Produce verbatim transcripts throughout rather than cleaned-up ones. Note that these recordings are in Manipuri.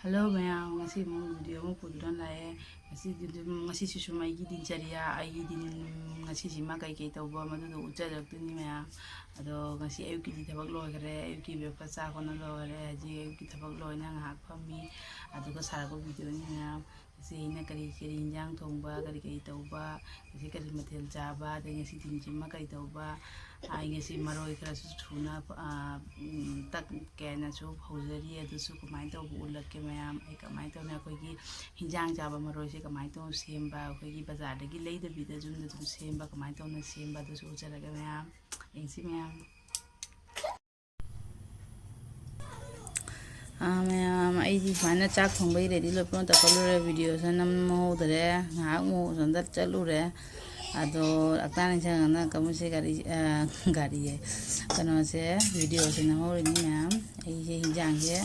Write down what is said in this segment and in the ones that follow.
ꯍꯜꯂꯣ ꯃꯌꯥꯝ, ꯉꯁꯤ ꯑꯃꯨꯛ ꯚꯤꯗꯤꯑꯣ ꯑꯃ ꯄꯨꯗꯨꯅ ꯂꯥꯛꯑꯦ꯫ ꯉꯁꯤꯗꯤ ꯑꯗꯨꯝ, ꯉꯁꯤꯁꯤꯁꯨ ꯑꯩꯒꯤ ꯗꯤꯟꯆꯔꯤꯌꯥ, ꯑꯩꯒꯤ ꯗꯤꯟ ꯉꯁꯤꯁꯤꯃ ꯀꯩꯀꯩ ꯇꯧꯕ, ꯃꯗꯨꯗꯣ ꯎꯠꯆꯔꯛꯇꯣꯏꯅꯤ ꯃꯌꯥꯝ꯫ ꯑꯗꯣ ꯉꯁꯤ ꯑꯌꯨꯛꯀꯤꯗꯤ ꯊꯕꯛ ꯂꯣꯏꯈ꯭ꯔꯦ, ꯑꯌꯨꯛꯀꯤ ꯕ꯭ꯔꯦꯛꯐꯥꯁ ꯆꯥ ꯈꯣꯠꯅ ꯂꯣꯏꯈꯔꯦ꯫ ꯍꯧꯖꯤꯛ ꯑꯌꯨꯛꯀꯤ ꯊꯕꯛ ꯂꯣꯏꯅ ꯉꯥꯏꯍꯥꯛ ꯐꯝꯃꯤ, ꯑꯗꯨꯒ ꯁꯥꯔꯛꯄ ꯚꯤꯗꯤꯑꯣꯅꯤ ꯃꯌꯥꯝ꯫ ꯉꯁꯤ ꯑꯩꯅ ꯀꯔꯤ ꯀꯔꯤ ꯏꯟꯖꯥꯡ ꯊꯣꯡꯕ, ꯀꯔꯤ ꯀꯔꯤ ꯇꯧꯕ, ꯉꯁꯤ ꯀꯔꯤ ꯃꯊꯦꯜ ꯆꯥꯕ, ꯑꯗꯩ ꯉꯁꯤ ꯗꯤꯟꯁꯤꯃ ꯀꯔꯤ ꯇꯧꯕ, ꯑꯩ ꯉꯁꯤ ꯃꯔꯣꯏ ꯈꯔꯁꯨ ꯁꯨꯅ, ꯑꯥ, ꯎꯝ, ꯇꯛ ꯀꯦꯅꯁꯨ ꯐꯧꯖꯔꯤ꯫ ꯑꯗꯨꯁꯨ ꯀꯃꯥꯏꯅ ꯇꯧꯕ ꯎꯠꯂꯛꯀꯦ ꯃꯌꯥꯝ꯫ ꯑꯩ ꯀꯃꯥꯏꯅ ꯇꯧꯅ ꯑꯩꯈꯣꯏꯒꯤ ꯍꯤꯟꯖꯥꯡ ꯆꯥꯕ ꯃꯔꯣꯏꯁꯦ ꯀꯃꯥꯏꯅ ꯇꯧꯅ ꯁꯦꯝꯕ, ꯑꯩꯈꯣꯏꯒꯤ ꯕꯖꯥꯔꯗꯒꯤ ꯂꯩꯗꯕꯤꯗ ꯌꯨꯝꯗ ꯑꯗꯨꯝ ꯁꯦꯝꯕ ꯀꯃꯥꯏꯅ ꯇꯧꯅ ꯁꯦꯝꯕ, ꯑꯗꯨꯁꯨ ꯎꯠꯆꯔꯛꯀꯦ ꯃꯌꯥꯝ꯫ ꯌꯦꯡꯁꯤ ꯃꯌꯥꯝ꯫ ꯑꯥ, ꯃꯌꯥꯝ, ꯑꯩꯗꯤ ꯁꯨꯃꯥꯏꯅ ꯆꯥꯛ ꯊꯣꯡꯕꯒꯤ ꯔꯦꯗꯤ ꯂꯣꯏ ꯄꯨꯡ ꯇꯧꯈꯠꯂꯨꯔꯦ꯫ ꯚꯤꯗꯤꯑꯣꯁꯦ ꯅꯝꯍꯧꯗꯔꯦ, ꯉꯥꯏꯍꯥꯛ ꯑꯃꯨꯛ ꯑꯁꯣꯝꯗ ꯆꯠꯂꯨꯔꯦ꯫ ꯑꯗꯣ ꯑꯇꯥ ꯏꯟꯁꯥꯡꯅ ꯀꯃꯨꯁꯦ ꯒꯥꯔꯤ, ꯑꯥ, ꯒꯥꯔꯤꯌꯦ, ꯀꯩꯅꯣꯁꯦ, ꯚꯤꯗꯤꯑꯣꯁꯦ ꯅꯝꯍꯧꯔꯤꯅꯤ ꯃꯌꯥꯝ꯫ ꯑꯩꯁꯦ ꯍꯤꯟꯖꯥꯡꯁꯦ,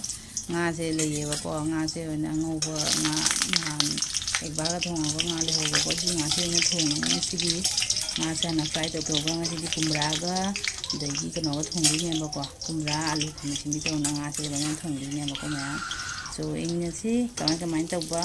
ꯉꯥꯁꯦ ꯂꯩꯌꯦꯕꯀꯣ, ꯉꯥꯁꯦ ꯑꯣꯏꯅ ꯑꯉꯧꯕ ꯉꯥ, ꯅꯍꯥꯟ ꯑꯦꯛꯕꯥꯔꯒ ꯊꯣꯡꯉꯒ ꯉꯥ ꯂꯩꯍꯧꯕꯀꯣ, ꯑꯗꯨ ꯉꯥꯁꯦ ꯑꯣꯏꯅ ꯊꯣꯡꯉꯅꯤ ꯉꯁꯤꯗꯤ꯫ ꯉꯥꯁꯦ ꯍꯥꯟꯅ ꯐ꯭ꯔꯥꯏ ꯇꯧꯊꯣꯛꯑꯒ ꯉꯁꯤꯗꯤ ꯀꯨꯝꯕ꯭ꯔꯥꯒ ꯑꯗꯒꯤ ꯀꯩꯅꯣꯒ ꯊꯣꯡꯗꯣꯏꯅꯦꯕꯀꯣ꯫ ꯀꯨꯝꯕ꯭ꯔꯥ, ꯑꯂꯨ, ꯈꯥꯃꯦꯟ ꯑꯁꯤꯟꯕꯤ ꯇꯧꯅ ꯉꯥꯁꯦ ꯂꯣꯏꯅ ꯊꯣꯡꯗꯣꯏꯅꯦꯕꯀꯣ ꯃꯌꯥꯝ꯫ So, ꯏꯪꯅꯁꯤ ꯀꯃꯥꯏ ꯀꯃꯥꯏꯅ ꯇꯧꯕ꯫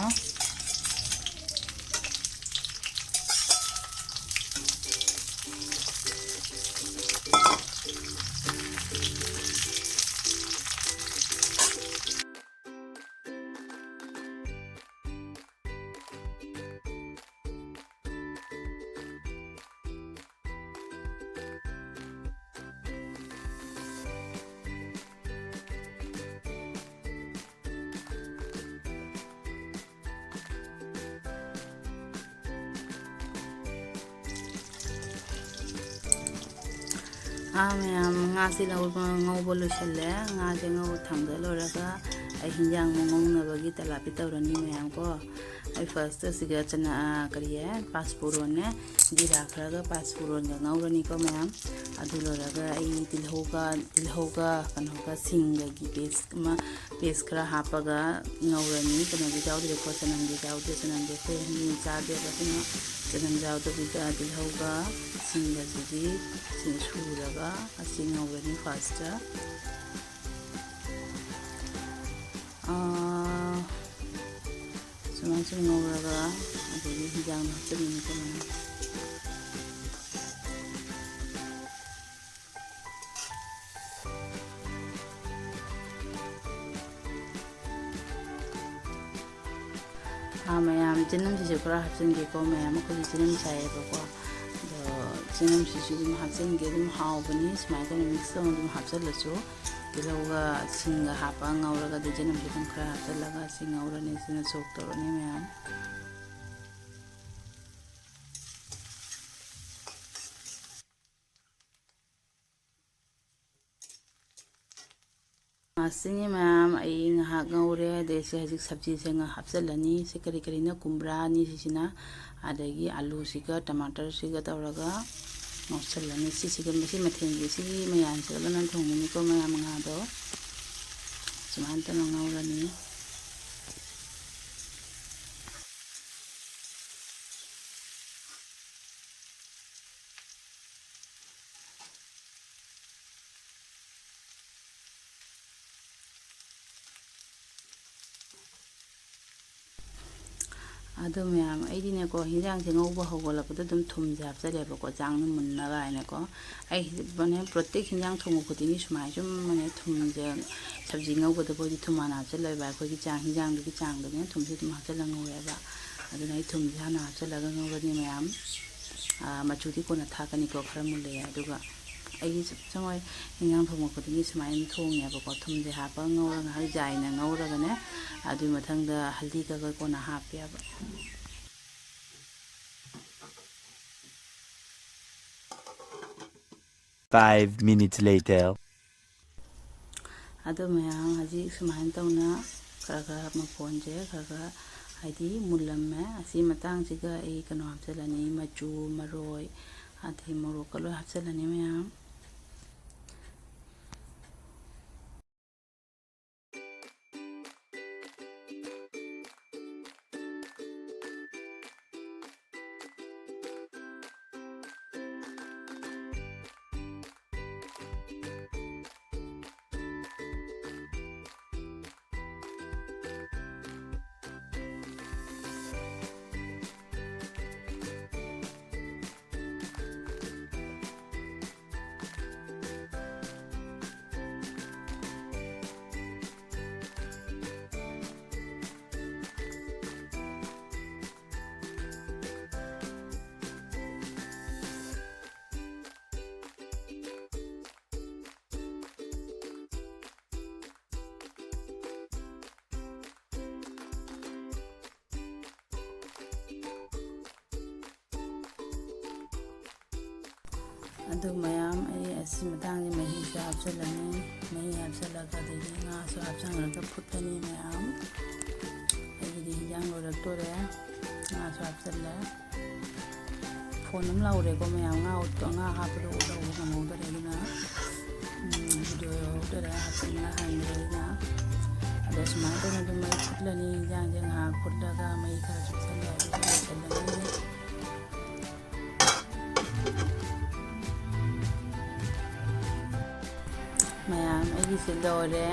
ꯑꯥ, ꯃꯌꯥꯝ, ꯉꯥꯁꯦ ꯂꯧꯕ, ꯉꯧꯕ ꯂꯣꯏꯁꯤꯜꯂꯦ꯫ ꯉꯥꯁꯦ ꯉꯧꯕ ꯊꯥꯡꯗ ꯂꯣꯏꯔꯒ ꯑꯩ ꯍꯤꯟꯖꯥꯡ ꯉꯧꯅꯕꯒꯤ ꯇꯂꯥꯄꯤ ꯇꯧꯔꯅꯤ ꯃꯌꯥꯝ ꯀꯣ꯫ ꯑꯩ ꯐꯥꯔꯁꯇ ꯁꯤꯒ ꯆꯅꯥ, ꯑꯥ, ꯀꯔꯤ ꯍꯥꯏ, ꯄꯥꯁꯄꯨꯔꯣꯟꯅꯦ, ꯖꯤꯔꯥ ꯈꯔꯒ ꯄꯥꯁꯄꯨꯔꯣꯟꯒ ꯉꯧꯔꯅꯤꯀꯣ ꯃꯌꯥꯝ꯫ ꯑꯗꯨ ꯂꯣꯏꯔꯒ ꯑꯩ ꯇꯤꯜꯍꯧꯒ, ꯇꯤꯜꯍꯧꯒ ꯀꯩꯅꯣꯒ ꯁꯤꯡꯒꯒꯤ ꯄꯦꯁ ꯑꯃ, ꯄꯦꯁ ꯈꯔ ꯍꯥꯞꯄꯒ ꯉꯧꯔꯅꯤ꯫ ꯀꯩꯅꯣꯗꯤ ꯌꯥꯎꯗ꯭ꯔꯦꯀꯣ, ꯆꯅꯝꯗꯤ ꯌꯥꯎꯗꯦ꯫ ꯆꯅꯝꯗꯤ ꯑꯩꯈꯣꯏ ꯑꯅꯤ ꯆꯥꯗꯦꯕ, ꯑꯗꯨꯅ ꯆꯅꯝ ꯌꯥꯎꯗꯕꯤꯗ ꯇꯤꯜꯍꯧꯒ ꯁꯤꯡꯒꯁꯤꯗꯤ ꯁꯤ ꯁꯨꯔꯒ ꯑꯁꯤ ꯉꯧꯔꯅꯤ ꯐꯥꯔꯁꯇ꯫ ꯑꯥ, ꯁꯨꯝ ꯉꯧꯔꯒ ꯑꯗꯒꯤ ꯍꯤꯟꯖꯥꯡꯗꯣ ꯍꯥꯞꯆꯤꯟꯗꯣꯏꯅꯤꯀꯣ ꯃꯌꯥꯝ꯫ ꯑꯥ, ꯃꯌꯥꯝ, ꯆꯅꯝꯁꯤꯁꯨ ꯈꯔ ꯍꯥꯞꯆꯤꯟꯒꯦꯀꯣ ꯃꯌꯥꯝ꯫ ꯑꯩꯈꯣꯏꯒꯤ ꯆꯅꯝ ꯆꯥꯏꯌꯦꯕꯀꯣ, ꯑꯗꯣ ꯆꯅꯝꯁꯤꯁꯨ ꯑꯗꯨꯝ ꯍꯥꯞꯆꯤꯟꯒꯦ꯫ ꯑꯗꯨꯝ ꯍꯥꯎꯕꯅꯤ ꯁꯨꯃꯥꯏꯅ ꯇꯧꯅ mix ꯇꯧꯅ ꯑꯗꯨꯝ ꯍꯥꯞꯆꯤꯜꯂꯁꯨ꯫ ꯇꯤꯜꯍꯧꯒ ꯁꯤꯡꯒ ꯍꯥꯞꯄ ꯉꯧꯔꯒ ꯑꯗꯨ ꯆꯅꯝꯁꯨ ꯑꯗꯨꯝ ꯈꯔ ꯍꯥꯞꯆꯤꯜꯂꯒ ꯁꯤ ꯉꯧꯔꯅꯤ꯫ ꯁꯤꯅ soak ꯇꯧꯔꯅꯤ ꯃꯌꯥꯝ꯫ ꯑꯥ, ꯁꯤꯅꯤ ꯃꯌꯥꯝ, ꯑꯩ ꯉꯥꯏꯍꯥꯛ ꯉꯧꯔꯦ꯫ ꯑꯗꯩ ꯁꯤ ꯍꯧꯖꯤꯛ ꯁꯕꯖꯤꯁꯦ ꯉꯥ ꯍꯥꯞꯆꯤꯜꯂꯅꯤ꯫ ꯁꯤ ꯀꯔꯤ ꯀꯔꯤꯅꯣ? ꯀꯨꯝꯕ꯭ꯔꯥ ꯑꯅꯤꯁꯤꯁꯤꯅ, ꯑꯗꯒꯤ ꯑꯂꯨꯁꯤꯒ ꯇꯃꯥꯇꯔꯁꯤꯒ ꯇꯧꯔꯒ ꯉꯧꯁꯜꯂꯅꯤ꯫ ꯁꯤꯁꯤꯒ, ꯃꯁꯤ ꯃꯊꯦꯜꯒꯤ ꯁꯤꯒꯤ ꯃꯌꯥꯟꯁꯤꯒ ꯂꯣꯏꯅ ꯊꯣꯡꯉꯅꯤꯀꯣ ꯃꯌꯥꯝ꯫ ꯉꯥꯗꯣ ꯁꯨꯃꯥꯏꯅ ꯇꯧꯅ ꯉꯧꯔꯅꯤ꯫ ꯑꯗꯣ ꯃꯌꯥꯝ, ꯑꯩꯗꯤꯅꯦꯀꯣ, ꯍꯤꯟꯖꯥꯡꯁꯦ ꯉꯧꯕ ꯍꯧꯒꯠꯂꯛꯄꯗ ꯑꯗꯨꯝ ꯊꯨꯝꯁꯦ ꯍꯥꯞꯆꯜꯂꯦꯕꯀꯣ, ꯆꯥꯡꯗꯣ ꯃꯨꯟꯅꯕ ꯍꯥꯏꯅꯀꯣ꯫ ꯑꯩ ꯃꯥꯅꯦ, ꯄ꯭ꯔꯣꯇꯦꯛ ꯍꯤꯟꯖꯥꯡ ꯊꯣꯡꯕ ꯈꯨꯗꯤꯡꯒꯤ ꯁꯨꯃꯥꯏꯅ ꯁꯨꯝ ꯃꯥꯅꯦ, ꯊꯨꯝꯁꯦ, ꯁꯕꯖꯤ ꯉꯧꯕꯗꯕꯨ ꯑꯩꯗꯤ ꯊꯨꯝ ꯍꯥꯟꯅ ꯍꯥꯞꯆꯜꯂꯦꯕ꯫ ꯑꯩꯈꯣꯏꯒꯤ ꯆꯥꯡ, ꯍꯤꯟꯖꯥꯡꯗꯨꯒꯤ ꯆꯥꯡꯗꯅꯦ ꯊꯨꯝꯁꯦ ꯑꯗꯨꯝ ꯍꯥꯞꯆꯜꯂ ꯉꯧꯋꯦꯕ꯫ ꯑꯗꯨꯅ ꯑꯩ ꯊꯨꯝꯁꯦ ꯍꯥꯟꯅ ꯍꯥꯞꯆꯜꯂꯒ ꯉꯧꯔꯅꯤ ꯃꯌꯥꯝ꯫ ꯑꯥ, ꯃꯆꯨꯗꯤ ꯀꯣꯟꯅ ꯊꯥꯛꯀꯅꯤꯀꯣ, ꯈꯔ ꯃꯨꯜꯂꯦ꯫ ꯑꯗꯨꯒ ꯑꯩꯒꯤ ꯁꯨꯝ ꯁꯨꯝ ꯍꯣꯏ ꯍꯤꯟꯖꯥꯡ ꯊꯣꯡꯕ ꯈꯨꯗꯤꯡꯒꯤ ꯁꯨꯃꯥꯏꯅ ꯊꯣꯡꯉꯦꯕꯀꯣ꯫ ꯊꯨꯝꯁꯦ ꯍꯥꯞꯄꯒ ꯉꯧꯔꯒ ꯉꯥꯏꯍꯥꯛ ꯌꯥꯏꯅ ꯉꯧꯔꯒꯅꯦ, ꯑꯗꯨꯒꯤ ꯃꯊꯪꯗ ꯍꯜꯗꯤꯒ ꯀꯣꯟꯅ ꯍꯥꯞꯄꯦꯕ꯫ Five minutes later. ꯑꯗꯣ ꯃꯌꯥꯝ, ꯍꯧꯖꯤꯛ ꯁꯨꯃꯥꯏꯅ ꯇꯧꯅ ꯈꯔ ꯈꯔ ꯃꯐꯣꯟꯁꯦ ꯈꯔ ꯈꯔ, ꯍꯥꯏꯗꯤ, ꯃꯨꯜꯂꯝꯃꯦ꯫ ꯑꯁꯤ ꯃꯇꯥꯡꯁꯤꯒ ꯑꯩ ꯀꯩꯅꯣ ꯍꯥꯞꯆꯤꯜꯂꯅꯤ, ꯃꯆꯨ, ꯃꯔꯣꯏ, ꯑꯗꯩ ꯃꯣꯔꯣꯛꯀ ꯂꯣꯏ ꯍꯥꯞꯆꯤꯜꯂꯅꯤ ꯃꯌꯥꯝ꯫ ꯑꯗꯨ ꯃꯌꯥꯝ, ꯑꯩ ꯑꯁꯤ ꯃꯇꯥꯡꯁꯤ ꯃꯍꯤꯁꯨ ꯍꯥꯞꯆꯤꯜꯂꯅꯤ꯫ ꯃꯍꯤ ꯍꯥꯞꯆꯤꯜꯂꯒ ꯑꯗꯒꯤ ꯉꯥꯁꯨ ꯍꯥꯞꯆꯤꯜꯂꯒ ꯐꯨꯠꯂꯅꯤ ꯃꯌꯥꯝ꯫ ꯑꯩꯒꯤꯗꯤ ꯍꯤꯟꯖꯥꯡ ꯂꯣꯏꯔꯛꯇꯣꯔꯦ꯫ ꯉꯥꯁꯨ ꯍꯥꯞꯆꯤꯜꯂꯦ꯫ ꯐꯣꯟ ꯑꯃ ꯂꯥꯎꯔꯦꯀꯣ ꯃꯌꯥꯝ, ꯉꯥ ꯎꯠꯄ, ꯉꯥ ꯍꯥꯞꯄꯗꯣ ꯎꯠꯍꯧꯕ ꯉꯝꯍꯧꯗꯔꯦ꯫ ꯑꯗꯨꯅ, ꯎꯝ, ꯚꯤꯗꯤꯑꯣ ꯌꯧꯍꯧꯗꯔꯦ, ꯍꯥꯞꯆꯤꯟꯕ ꯍꯥꯏꯕꯅꯤꯅ꯫ ꯑꯗꯣ ꯁꯨꯃꯥꯏꯅ ꯇꯧꯅ ꯑꯗꯨꯝ ꯃꯩ ꯐꯨꯠꯂꯅꯤ꯫ ꯍꯤꯟꯖꯥꯡꯁꯦ ꯉꯥꯏꯍꯥꯛ ꯐꯨꯠꯂꯒ ꯃꯩ ꯈꯔ ꯆꯨꯞꯁꯜꯂꯦ, ꯑꯗꯨꯒ ꯂꯣꯏꯁꯜꯂꯅꯤ꯫ ꯃꯌꯥꯝ, ꯑꯩꯒꯤꯁꯦ ꯂꯣꯏꯔꯦ꯫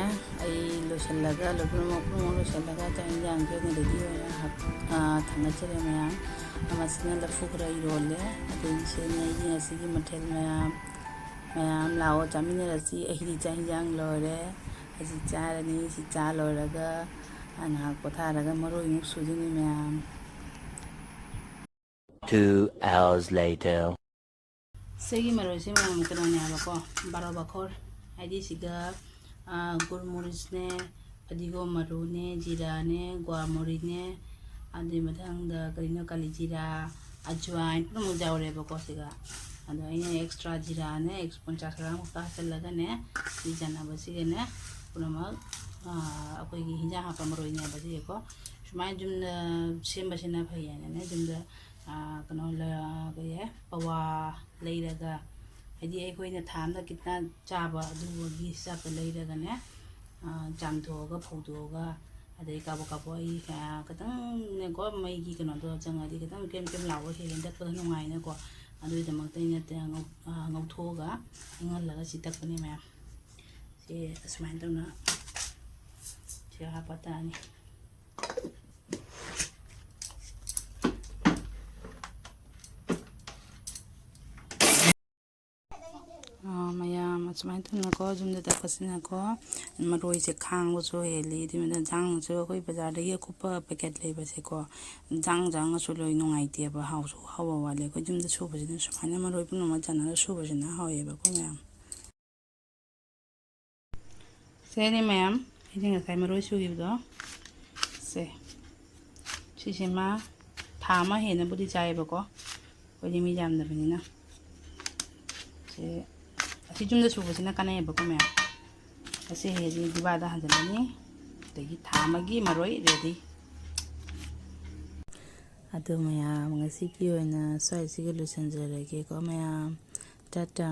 ꯑꯩ ꯂꯣꯏꯁꯤꯜꯂꯒ, ꯂꯣꯏ ꯄꯨꯝꯅꯃꯛ, ꯄꯨꯝꯅꯃꯛ ꯂꯣꯏꯁꯤꯜꯂꯒ ꯆꯥꯛ ꯌꯦꯟꯁꯥꯡꯁꯦ ꯑꯣꯏꯅ ꯔꯦꯗꯤ ꯑꯣꯏꯅ ꯍꯥꯞ-, ꯑꯥ, ꯊꯥꯡꯒꯠꯆꯔꯦ ꯃꯌꯥꯝ꯫ ꯑꯃꯁꯤꯅ ꯂꯐꯨ ꯈꯔ ꯏꯔꯣꯜꯂꯦ꯫ ꯑꯗꯒꯤ ꯁꯤꯅ ꯑꯩꯒꯤ ꯉꯁꯤꯒꯤ ꯃꯊꯦꯜ ꯃꯌꯥꯝ꯫ ꯃꯌꯥꯝ ꯂꯥꯛꯑꯣ ꯆꯥꯃꯤꯟꯅꯔꯁꯤ꯫ ꯑꯩꯒꯤꯗꯤ ꯆꯥꯛ ꯌꯦꯟꯁꯥꯡ ꯂꯣꯏꯔꯦ꯫ ꯑꯁꯤ ꯆꯥꯔꯅꯤ꯫ ꯁꯤ ꯆꯥ ꯂꯣꯏꯔꯒ ꯉꯥꯏꯍꯥꯛ ꯄꯣꯊꯥꯔꯒ ꯃꯔꯣꯏꯃꯨꯛ ꯁꯨꯗꯣꯏꯅꯤ ꯃꯌꯥꯝ꯫ Two hours later. ꯁꯤꯒꯤ ꯃꯔꯣꯏꯁꯦ ꯃꯌꯥꯝ ꯀꯩꯅꯣꯅꯦ ꯍꯥꯏꯕꯀꯣ, ꯕꯥꯔꯣ ꯕꯥꯈꯣꯔ꯫ ꯍꯥꯏꯗꯤ ꯁꯤꯗ, ꯑꯥ, ꯒꯨꯔꯃꯨꯔꯤꯁꯅꯦ, ꯐꯗꯤꯒꯣꯝ ꯃꯔꯨꯅꯦ, ꯖꯤꯔꯥꯅꯦ, ꯒ꯭ꯋꯥꯃꯣꯔꯤꯅꯦ, ꯑꯗꯨꯒꯤ ꯃꯊꯪꯗ ꯀꯔꯤꯅꯣ, ꯀꯥꯂꯤ ꯖꯤꯔꯥ, ꯑꯖꯋꯥꯏꯟ ꯄꯨꯝꯅꯃꯛ ꯌꯥꯎꯔꯦꯕꯀꯣ ꯁꯤꯒ꯫ ꯑꯗꯣ ꯑꯩꯅ ꯑꯦꯛꯁꯇ꯭ꯔꯥ ꯖꯤꯔꯥꯅꯦ, ꯑꯦꯛꯁ-, ꯄꯣꯟꯆꯥꯁ ꯒ꯭ꯔꯥꯝ ꯈꯛꯇ ꯍꯥꯞꯆꯤꯜꯂꯒꯅꯦ, ꯁꯤ ꯆꯥꯟꯅꯕꯁꯤꯒꯅꯦ ꯄꯨꯝꯅꯃꯛ, ꯑꯥ, ꯑꯩꯈꯣꯏꯒꯤ ꯍꯤꯟꯖꯥꯡ ꯍꯥꯞꯄ ꯃꯔꯣꯏꯅꯦꯕ ꯁꯤꯁꯦꯀꯣ꯫ ꯁꯨꯃꯥꯏꯅ ꯌꯨꯝꯗ ꯁꯦꯝꯕꯁꯤꯅ ꯐꯩ ꯍꯥꯏꯅꯅꯦ, ꯌꯨꯝꯗ, ꯑꯥ, ꯀꯩꯅꯣ ꯂ-, ꯀꯔꯤ ꯍꯥꯏ, ꯄꯋꯥ ꯂꯩꯔꯒ, ꯍꯥꯏꯗꯤ ꯑꯩꯈꯣꯏꯅ ꯊꯥ ꯑꯃꯗ ꯈꯤꯇꯪ ꯆꯥꯕ ꯑꯗꯨꯒꯤ ꯆꯥꯛꯇ ꯂꯩꯔꯒꯅꯦ, ꯑꯥ, ꯆꯥꯝꯊꯣꯛꯑꯒ, ꯐꯧꯗꯣꯛꯑꯒ, ꯑꯗꯩ ꯀꯥꯕꯛ ꯀꯥꯕꯛ ꯑꯩ, ꯑꯥ, ꯈꯤꯇꯪꯅꯦꯀꯣ, ꯃꯩꯒꯤ ꯀꯩꯅꯣꯗꯣ ꯆꯪꯉꯗꯤ ꯈꯤꯇꯪ ꯀ꯭ꯔꯦꯝ ꯀ꯭ꯔꯦꯝ ꯂꯥꯎꯕ ꯍꯦꯜꯂꯦ ꯇꯛꯄꯗ ꯅꯨꯡꯉꯥꯏꯅꯀꯣ꯫ ꯑꯗꯨꯒꯤꯗꯃꯛꯇ ꯑꯩꯅ ꯇꯦ-, ꯉꯧ-, ꯑꯥ, ꯉꯧꯊꯣꯛꯑꯒ ꯏꯪꯍꯜꯂꯒ ꯁꯤ ꯇꯛꯄꯅꯦ ꯃꯌꯥꯝ꯫ ꯁꯤ ꯑꯁꯨꯃꯥꯏꯅ ꯇꯧꯅ ꯁꯤ ꯍꯥꯞꯄ ꯇꯥꯅꯤ꯫ ꯑꯥ, ꯃꯌꯥꯝ ꯑꯁꯨꯃꯥꯏꯅ ꯇꯧꯅꯀꯣ, ꯌꯨꯝꯗ ꯇꯛꯄꯁꯤꯅꯀꯣ, ꯃꯔꯣꯏꯁꯦ ꯈꯥꯡꯕꯁꯨ ꯍꯦꯜꯂꯤ꯫ ꯑꯗꯨꯒꯤ ꯃꯊꯛꯇ ꯏꯟꯖꯥꯡꯁꯨ ꯑꯩꯈꯣꯏ ꯕꯖꯥꯔꯗꯒꯤ ꯑꯀꯨꯞꯄ ꯄꯦꯀꯦꯠ ꯂꯩꯕꯁꯦꯀꯣ, ꯏꯟꯖꯥꯡ ꯆꯪꯉꯁꯨ ꯂꯣꯏ ꯅꯨꯡꯉꯥꯏꯇꯦꯕ, ꯍꯥꯎꯁꯨ ꯍꯥꯎꯕ ꯋꯥꯠꯂꯦ꯫ ꯑꯩꯈꯣꯏ ꯌꯨꯝꯗ ꯁꯨꯕꯁꯤꯅ ꯁꯨꯃꯥꯏꯅ ꯃꯔꯣꯏ ꯄꯨꯝꯅꯃꯛ ꯆꯥꯟꯅꯔ ꯁꯨꯕꯁꯤꯅ ꯍꯥꯎꯋꯦꯕꯀꯣ ꯃꯌꯥꯝ꯫ ꯁꯤꯅꯤ ꯃꯌꯥꯝ, ꯑꯩꯅ ꯉꯁꯥꯏ ꯃꯔꯣꯏ ꯁꯨꯈꯤꯕꯗꯣ꯫ ꯁꯦ, ꯁꯤꯁꯤꯃ ꯊꯥ ꯑꯃ ꯍꯦꯟꯅꯕꯨꯗꯤ ꯆꯥꯏꯌꯦꯕꯀꯣ, ꯑꯩꯈꯣꯏꯗꯤ ꯃꯤ ꯌꯥꯝꯗꯕꯅꯤꯅ꯫ ꯑꯦ, ꯑꯁꯤ ꯌꯨꯝꯗ ꯁꯨꯕꯁꯤꯅ ꯀꯥꯟꯅꯩꯌꯦꯕꯀꯣ ꯃꯌꯥꯝ꯫ ꯑꯁꯤ ꯍꯧꯖꯤꯛ ꯗꯤꯕꯥꯗ ꯍꯥꯟꯖꯤꯜꯂꯅꯤ꯫ ꯑꯗꯒꯤ ꯊꯥ ꯑꯃꯒꯤ ꯃꯔꯣꯏ ready꯫ ꯑꯗꯨ ꯃꯌꯥꯝ, ꯉꯁꯤꯒꯤ ꯑꯣꯏꯅ ꯁ꯭ꯋꯥꯏꯁꯤꯒ ꯂꯣꯏꯁꯤꯟꯖꯔꯒꯦꯀꯣ ꯃꯌꯥꯝ꯫ ꯇꯥꯇꯥ꯫